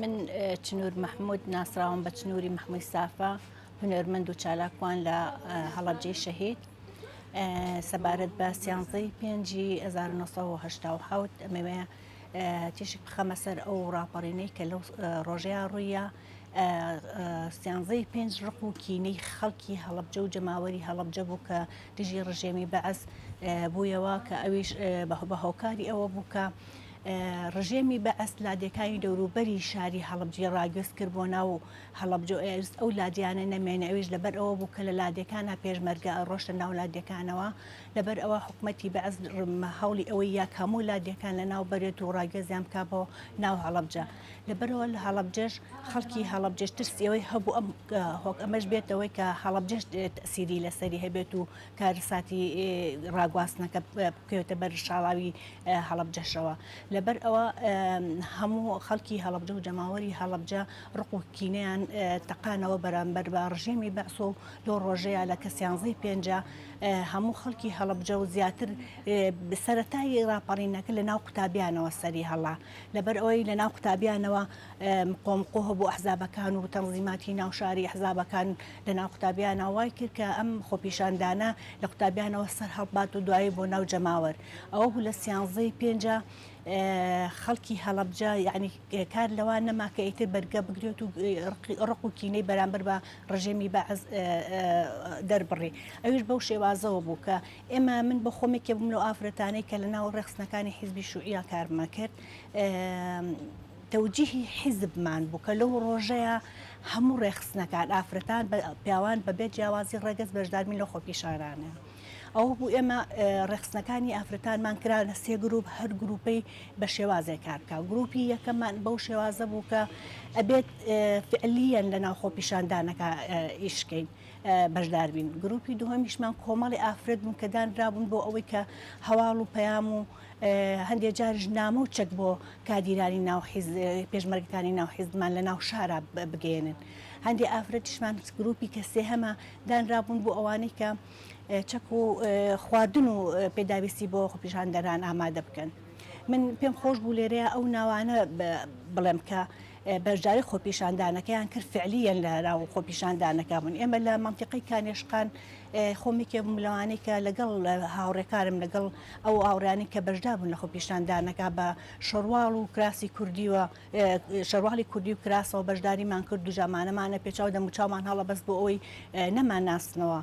من چنور مەحمود ناسراوم بە چنوری مەحموی سافە، هونەرمەند و چالاکوان لە هەڵەبجەی شەهید. سەبارەت بە سیانزەی پێنجی 1970 ئەمەوێ تیشک بخەمە سەر ئەو ڕاپەڕینەی کە لەو ڕۆژەیە ڕوویە سیانزەی پێنج ڕق و کینەی خەڵکی هەڵەبجە و جەماوەری هەڵەبجە بوو کە دژی ڕژێمی بەعس بوویەوە کە ئەویش بە هۆکاری ئەوە بوو کە ڕژێمی بەعس لادێکانی دەوروبەری شاری هەڵەبجەی ڕاگوێز کرد بۆ ناو هەڵەبجە و ئەیویست ئەو لادیانە نەمێنێ، ئەویش لەبەر ئەوە بوو کە لە لادێکانا پێشمەرگە ڕۆشتە ناو لادێکانەوە، لەبەر ئەوە حکومەتی بەعس هەوڵی ئەوەی یا کە هەموو لادێکان لەناو بەرێت و ڕاگوێزیان بکا بۆ ناو هەڵەبجە. لەبەرئەوە لە هەڵەبجەش خەڵکی هەڵەبجەش ترسی ئەوەی هەبوو ئەم هۆک ئەمەش بێتەوەی کە هەڵەبجەش تەئسیری لەسەری هەبێت و کارەساتی ڕاگواستنەکە بکەوێتە بەر شاڵاوی هەڵەبجەشەوە. لەبەر ئەوە هەموو خەڵکی هەڵەبجە و جەماوەری هەڵەبجە ڕق و کینەیان تەقانەوە بەرامبەر بە ڕژێمی بەعس و لەو ڕۆژەیا لە کە سیانزەی پێنجا هەموو خەڵکی هەڵەبجە و زیاتر سەرەتای ڕاپەڕینەکە لە ناو قوتابیانەوە سەری هەڵا لەبەر ئەوەی لە ناو قوتابیانەوە مقۆمقۆ هەبوو ئەحزابەکان و تەنزیماتی ناو شاری ئەحزابەکان لە ناو قوتابیانە وای کرد کە ئەم خۆپیشاندانە لە قوتابیانەوە سەر هەڵبات و دوایی بۆ ناو جەماوەر ئەوە بوو لە سیانزەی پێنجا خەڵکی هەڵەبجە یعنی کار لەوە نەما کە ئیتر بەرگە بگرێت و ڕق و کینەی بەرامبەر بە ڕژێمی بەعس دەربڕی ئەویش بەو شێوازەوە بوو کە ئێمە من بە خۆم یەکێ بووم لەو ئافرەتانەی کە لە ناو ڕێخستنەکانی حیزبی شوعیا کارمە کرد تەوجیهی حیزبمان بوو کە لەو ڕۆژەیە هەموو ڕێخستنەکان ئافرەتان پیاوان بەبێ جیاوازی ڕەگەز بەشداربین لەو خۆپیشانانە. ئەوە بوو ئێمە ڕێکخستنەکانی ئافرەتانمان کرا لە سێ گروپ هەر گروپەی بە شێوازێک کار بکا گروپی یەکەممان بەو شێوازە بوو کە ئەبێت فعلیەن لە ناو خۆپیشاندانەکە ئیشکەین بەشدار بین گروپی دووەمیشمان کۆمەڵی ئافرەت بوون کە دانرابوون بۆ ئەوەی کە هەواڵ و پەیام و هەندێک جاریش نامە و چەک بۆ کادیرانی ناو حیز پێشمەرگەکانی ناو حیزبمان لە ناو شارا بگەیەنن هەندێک ئافرەتیشمان گروپی کە سێهەمە دانرابوون بۆ ئەوانەی کە چەک و خواردن و پێداویستی بۆ خۆپیشاندەران ئامادە بکەن. من پێم خۆش بوو لێرەیە ئەو ناوانە بڵێم کە بەشداری خۆپیشاندانەکەیان کرد فعلیەن لە ناو خۆپیشاندانەکە بوون. ئێمە لە مەنتیقەی کانێشقان خۆم یەکێ بووم لەوانەی کە لەگەڵ هاوڕێکارم لەگەڵ ئەو هاوڕیانی کە بەشدار بوون لە خۆپیشاندانەکە بە شەرواڵ و کراسی کوردیوە شەرواڵی کوردی و کراسەوە بەشداریمان کرد و جامانەمانە پێچاو دەموچاومان هەڵەبەست بۆ ئەوەی نەمانناسنەوە.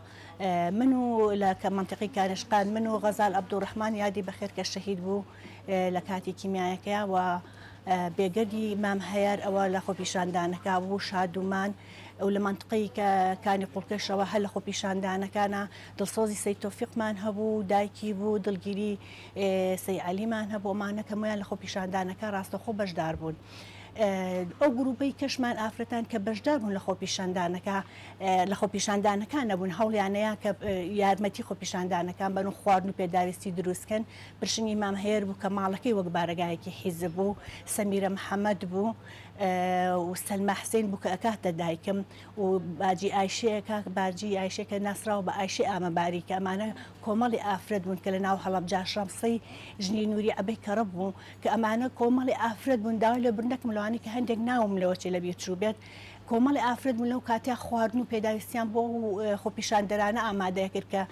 من و لە کە مەنتیقەی کارشقان من و غەزال عەبدولڕەحمان یادی بەخێر کە شەهید بوو لە کاتی کیمیایەکەیا و بێگەردی مام هەیار ئەوە لە خۆپیشاندانەکە بوو شادومان و لە مەنتقەی کانی قوڵکەشەوە هەر لە خۆپیشاندانەکانە دڵسۆزی سەید تۆفیقمان هەبوو دایکی بوو دڵگیری سەی عەلیمان هەبوو ئەمانە کەمویان لە خۆپیشاندانەکە ڕاستەخۆ بەشدار بوون. ئەو گروپەی کەشمان ئافرەتان کە بەشدار بوون لە خۆپیشاندانەکە لە خۆپیشاندانەکان نەبوون هەوڵیانەیە کە یارمەتی خۆپیشاندانەکان بەن و خواردن و پێداویستی دروستکەن پرشنگی مام هەیەر بوو کە ماڵەکەی وەک بارەگایەکی حیزب بوو سەمیرە محەممەد بوو و سەلما حسین بوو کە ئەکاتە دایکم و باجی ئایشەیەکە باجی ئایشەکە ناسراوە بە ئایشەی ئامەباری کە ئەمانە کۆمەڵی ئافرەت بوون کە لە ناو هەڵەبجە شەمسەی ژنی نوری عەبەی کەڕب بوو کە ئەمانە کۆمەڵی ئافرەت بوون داوای لێبوردن دەکەم لەوانەی کە هەندێک ناوم لەوە چێ لەبیر چووبێت کۆمەڵی ئافرەت بوون لەو کاتیا خواردن و پێداویستیان بۆ خۆپیشاندەرانە ئامادە کرد کە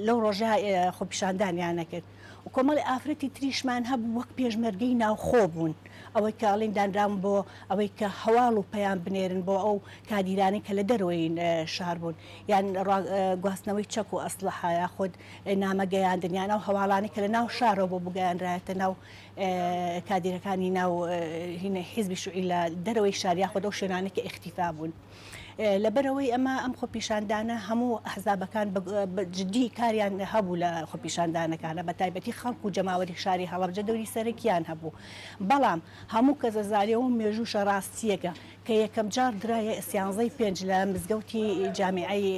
لەو ڕۆژە خۆپیشاندانیان نەکرد. و کۆمەڵی ئافرەتی تریشمان هەبوو وەک پێشمەرگەی ناوخۆ بوون ئەوەی کە ئەڵێن دانراون بۆ ئەوەی کە هەواڵ و پەیام بنێرن بۆ ئەو کادیرانەی کە لە دەرەوەی شار بوون یان گواستنەوەی چەک و ئەسلحە یاخود نامە گەیاندن یان ئەو هەواڵانەی کە لە ناو شارەوە بۆ بگەیانرایەتە ناو کادیرەکانی ناو حیزبی شوعی لە دەرەوەی شار یاخود ئەو شوێنانەی کە ئیختیفا بوون. لەبەرئەوەی ئەمە ئەم خۆپیشاندانە هەموو ئەحزابەکان بە جدی کاریان هەبوو لە خۆپیشاندانەکانە بە تایبەتی خەڵک و جەماوەری شاری هەڵەبجە دەوری سەرەکیان هەبوو بەڵام هەموو کەس ئەزانێ و مێژووشە ڕاستیەکە کە یەکەم جار درایە سیانزەی پێنج لە مزگەوتی جامیعەی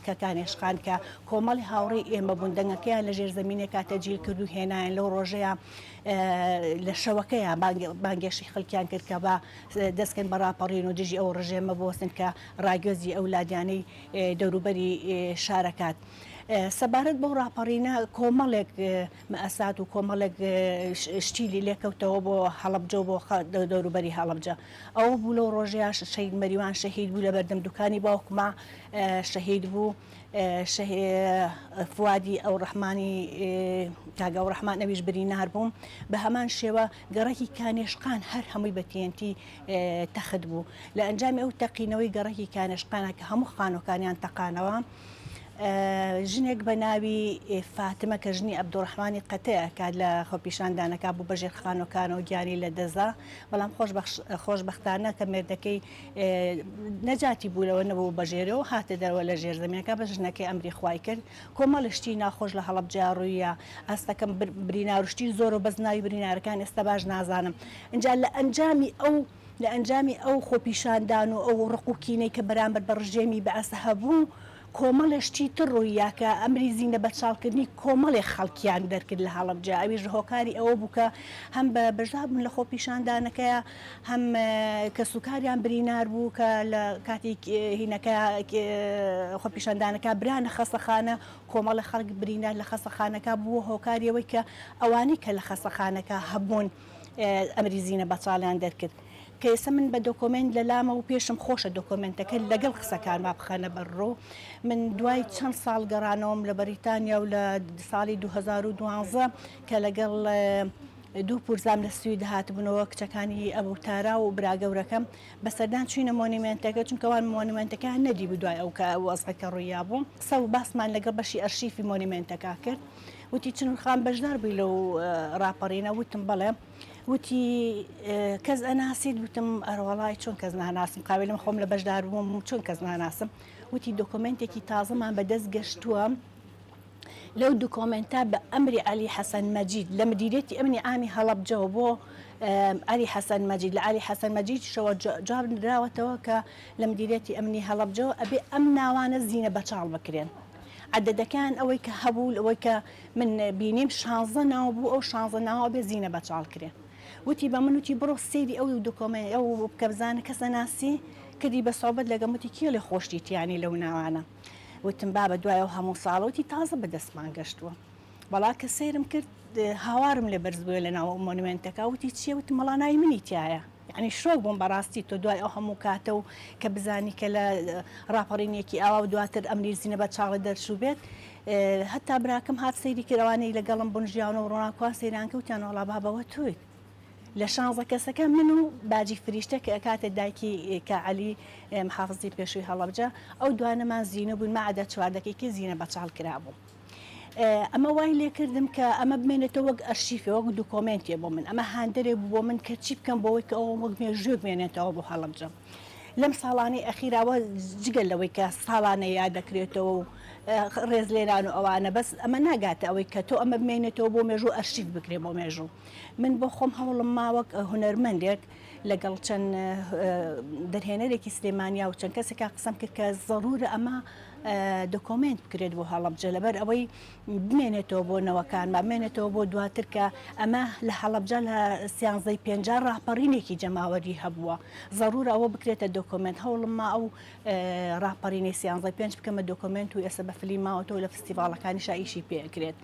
کەکانێشخان کە کۆمەڵی هاوڕێی ئێمە بوون دەنگەکەیان لە ژێرزەمینێکا تەجیل کرد و هێنایان لەو ڕۆژەیە لە شەوەکەیا بانگێشی خەڵکیان کرد کە با دەستکەن بە ڕاپەڕین و دژی ئەو ڕژێمە بوەستن کە ڕاگوێزی ئەو لادیانەی دەوروبەری شارەکات. سەبارەت بەو ڕاپەڕینە کۆمەڵێک مەئسات و کۆمەڵێک شتی لێکەوتەوە بۆ هەڵەبجە و بۆ دەوروبەری هەڵەبجە. ئەوە بوو لەو ڕۆژەیا شەهید مەریوان شەهید بوو لەبەردەم دوکانی باوکما شەهید بوو. فوادی ئەوڕەحمانی کاک ئەوڕەحمان ئەویش برینار بوو. بە هەمان شێوە گەڕەکی کانێشقان هەر هەمووی بە TNT تەخت بوو. لە ئەنجامی ئەو تەقینەوەی گەڕەکی کانێشقانە کە هەموو خانووەکانیان تەقانەوە، ژنێک بە ناوی فاتمە کە ژنی عەبدوڕەحمانی قەتەیە کات لە خۆپیشاندانەکە بوو بە ژێر خانووەکانەوە گیانی لە دەستدا، بەڵام خۆشبەختانە کە مێردەکەی نەجاتی بوو لەوە نەبوو بە ژێرەوە هاتە دەرەوە لە ژێر زەمینەکە بە ژنەکەی ئەمری خوای کرد. کۆمەڵێ شتی ناخۆش لە هەڵەبجە ڕووییا ئاستەکەم برینار و شتی زۆرە بەس ناوی برینارەکان ئێستا باش نازانم ئینجا لە ئەنجامی ئەو لە ئەنجامی ئەو خۆپیشاندان و ئەو ڕق و کینەی کە بەرامبەر بە ڕژێمی بەعس هەبوو کۆمەڵێ شتی تر ڕووییا کە ئەمری زینە بەچاڵکردنی کۆمەڵێ خەڵکیان دەرکرد لە هەڵەبجە ئەویش هۆکاری ئەوە بوو کە هەم بە بەشدار بوون لە خۆپیشاندانەکەیا هەم کەسوکاریان برینار بوو کە لە کاتی هینەکە خۆپیشاندانەکە برانە خەسەخانە کۆمەڵە خەڵک برینار لە خەسەخانەکە بووە هۆکاری ئەوەی کە ئەوانەی کە لە خەسەخانەکە هەبوون ئەمری زینە بەتاڵیان دەرکرد کە ئێستا من بە دۆکۆمێنت لەلامە و پێشم خۆشە دۆکۆمێنتەکە لەگەڵ قسەکانما بخەنە بەر ڕوو من دوای چەند ساڵ گەڕانەوەم لە بەریتانیا و لە ساڵی 2012 کە لەگەڵ دوو پورزام لە سوید هاتبوونەوە کچەکانی ئەبو تارا و برا گەورەکەم بە سەردان چوینە مۆنیمێنتەکە چونکە وان مۆنیمێنتەکەیان نەدیبوو دوای ئەو کە وەزعەکە ڕوویابوو قسە و باسمان لەگەڵ بەشی ئەرشیفی مۆنیمێنتەکە کرد وتی چنور خان بەشدار بووی لەو ڕاپەڕینە وتم بەڵێ وتی کەس ئەناسیت وتم ئەرەوەڵای چۆن کەس ناناسم قابلم خۆم لە بەشدار بووم چۆن کەس ناناسم وتی دۆکۆمێنتێکی تازەمان بەدەست گەشتووە لەو دکۆمێنتە بە ئەمری عەلی حەسەن مەجید لە مدیریەتی ئەمنی عامی هەڵەبجەوە بۆ عەلی حەسەن مەجید لە عەلی حەسەن مەجیدیشەوە جواب دراوەتەوە کە لە مدیریەتی ئەمنی هەڵەبجەوە ئەبێ ئەم ناوانە زینە بەچاڵ بکرێن عەدەدەکان ئەوەی کە هەبوو ئەوەی کە من بینیم شانزە ناو بوو ئەو شانزە ناوە ئەبێ زینە بەچاڵ کرێن وتی بە من وتی بڕۆ سەیری ئەو دکۆمێنت ئەو بکە بزانە کەس ئەناسی کردی بە سوعبەت لەگەم وتی کێ لێ خۆشتیتیانی لەو ناوانە وتم بابە دوای ئەو هەموو ساڵە وتی تازە بە دەستمان گەشتووە بەڵا کە سەیرم کرد هاوارم لێ بەرز بووە لە ناو مۆنومێنتەکە وتی چییە وتم وەڵا ناوی منی تایە یعنی شۆک بووم بەڕاستی تۆ دوای ئەو هەموو کاتە و کە بزانی کە لە ڕاپەڕینێکی ئاوا و دواتر ئەمری زینە بە چاڵە دەرچوو بێت هەتا براکەم هات سەیری کرد ئەوانەی لەگەڵم بوون ژیانەوە ڕۆناکوان سەیران کە وتیان وەڵا بابەوە تۆیت لە شانزە کەسەکە من و باجی فریشتە کە ئەکاتە دایکی کا عەلی محافزی پێشووی هەڵەبجە ئەو دوانەمان زینوو بووین ماعەدا چواردەکەی کە زینە بەچاڵ کرابوو. ئەمە وای لێکردم کە ئەمە بمێنێتەوە وەک ئەرشیفێ وەک دوکۆمێنتێ بۆ من ئەمە هاندەرێک بوو بۆ من کە چی بکەم بۆ ئەوەی کە ئەوە وەک مێژووێک بمێنێتەوە بۆ هەڵەبجە. لەم ساڵانەی ئەخیراوە جگە لەوەی کە ساڵانە یاد دەکرێتەوە و ڕێزلێنان و ئەوانە بەس ئەمە ناگاتە ئەوەی کە تۆ ئەمە بمێنێتەوە بۆ مێژوو ئەرشیف بکرێ بۆ مێژوو. من بۆ خۆم هەوڵم ما وەک هونەرمەندێک لەگەڵ چەند دەرهێنەرێکی سلێمانیا و چەند کەسێکا قسەم کرد کە زەرورە ئەمە دۆکۆمێنت بکرێت بۆ هەڵەبجە لەبەر ئەوەی بمێنێتەوە بۆ نەوەکانمان بمێنێتەوە بۆ دواتر کە ئەمە لە هەڵەبجە لە سیانزەی پێنجا ڕاپەڕینێکی جەماوەری هەبووە زەرورە ئەوە بکرێتە دۆکۆمێنت هەوڵم ما ئەو ڕاپەڕینی سیانزەی پێنج بکەمە دۆکۆمێنت و ئێستا بە فلیم ماوەتەوە لە فستیڤاڵەکانیشا ئیشی پێ ئەکرێت.